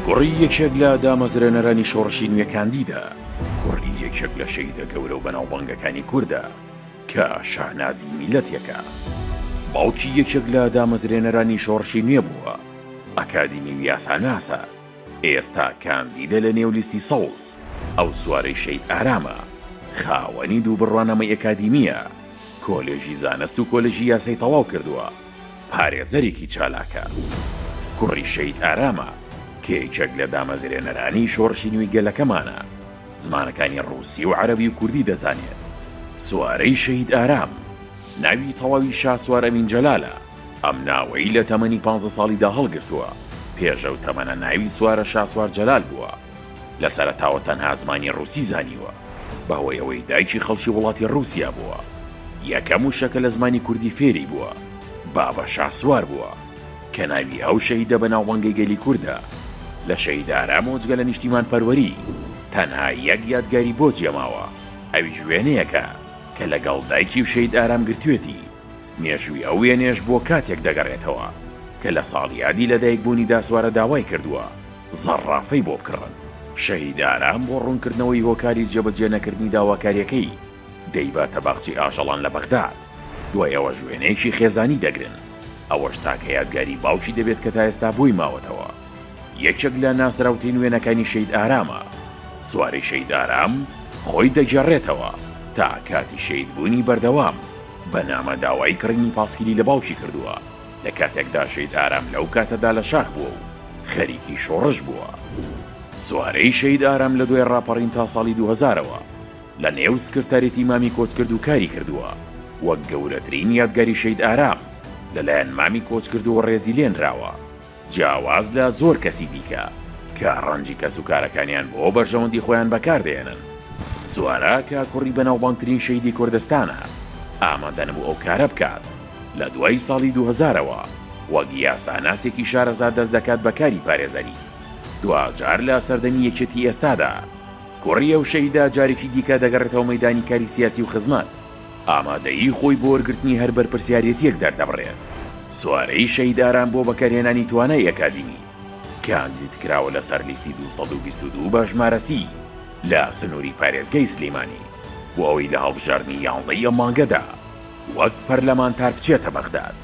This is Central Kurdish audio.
کوڕی یەکێک لە دامەزرێنەرانی شۆڕشی نوێ کاندیدە، کوڕی یەکێک لە شەهیدە گەورە و بەناوبانگەکانی کوردە کە شانازی میللەتێکە. باوکی یەکێک لە دامەزرێنەرانی شۆڕشی نوێ بووە، ئەکادیمی و یاساناسە. ئێستا کاندیدە لە نێو لیستی سەوز، ئەو سوارەی شەهید ئارامە، خاوەنی دوو بڕوانامەی ئەکادیمییە، کۆلێژی زانست و کۆلێژی یاسای تەواو کردووە، پارێزەرێکی چالاکە. کوڕی شەهید ئارامە کە یەکێک لە دامەزرێنەرانی شۆڕشی نوێی گەلەکەمانە، زمانەکانی ڕووسی و عەرەبی و کوردی دەزانێت. سوارەی شەهید ئارام، ناوی تەواوی شاسوار ئەمین جەلالە، ئەم ناوەی لە تەمەنی پانزە ساڵیدا هەڵگرتووە، پێش ئەو تەمەنە ناوی سوارە شاسوار جەلال بووە. لە سەرەتاوە تەنها زمانی ڕووسی زانیوە، بەهۆی ئەوەی دایکی خەڵکی وڵاتی ڕووسیا بووە. یەکەم وشە کە لە زمانی کوردی فێری بووە، بابە شاسوار بووە، کە ناوی ئەو شەهیدە بەناوبانگەی گەلی کوردە. لە شەهید ئارامەوە جگە لە نیشتیمانپەروەری، تەنها یەک یادگاری بۆ جێماوە، ئەویش وێنەیەکە کە لەگەڵ دایکی و شەهید ئارام گرتوێتی. مێژووی ئەو وێنەیەش بۆ کاتێک دەگەڕێتەوە کە لە ساڵیادی لەدایکبوونیدا سوارە داوای کردووە زەڕافەی بۆ بکڕن. شەهید ئارام بۆ ڕوونکردنەوەی هۆکاری جێبەجێ نەکردنی داواکارییەکەی دەیباتە باخچەی ئاژەڵان لە بەغداد، دوای ئەوەش وێنەیەکی خێزانی دەگرن، ئەوەش تاکە یادگاری باوکی دەبێت کە تا ئێستا بۆی ماوەتەوە. یەکێک لە ناسراوترین وێنەکانی شەهید ئارامە. سوارەی شەهید ئارام خۆی دەگێڕێتەوە تا کاتی شەهیدبوونی بەردەوام بە نامە داوای کڕینی پاسکیلی لە باوکی کردووە، لە کاتێکدا شەهید ئارام لەو کاتەدا لە شاخ بووە و خەریکی شۆڕش بووە. سوارەی شەهید ئارام لە دوای ڕاپەڕین تا ساڵی دووهەزارەوە لە نێو سکرتاریەتی مامی کۆچکردوو کاری کردووە، وەک گەورەترین یادگاری شەهید ئارام لەلایەن مامی کۆچکردووە ڕێزی لێنراوە. جیاواز لە زۆر کەسی دیکە کە ڕەنجی کەسوکارەکانیان بۆ بەرژەوەندی خۆیان بەکاردەهێنن، سوارە کە کوڕی بەناوبانگترین شەهیدی کوردستانە، ئامادە نەبوو ئەو کارە بکات. لە دوای ساڵی دووهەزارەوە وەک یاساناسێکی شارەزا دەست دەکات بە کاری پارێزەری. دواجار لە سەردەمی یەکێتی ئێستادا، کوڕی ئەو شەهیدە جارێکی دیکە دەگەڕێتەوە مەیدانی کاری سیاسی و خزمەت. ئامادەیی خۆی بۆ وەرگرتنی هەر بەرپرسیارێتییەک دەردەبڕێت. سوارەی شەهید ئارام بۆ بەکارهێنانی توانای ئەکادیمی، کاندید کراوە لەسەر لیستی 222 بە ژمارە سی لە سنووری پارێزگای سلیمانی، بۆ ئەوەی لە هەڵبژاردنی یانزەی ئەم مانگەدا وەک پەرلەمانتار بچێتە بەغداد.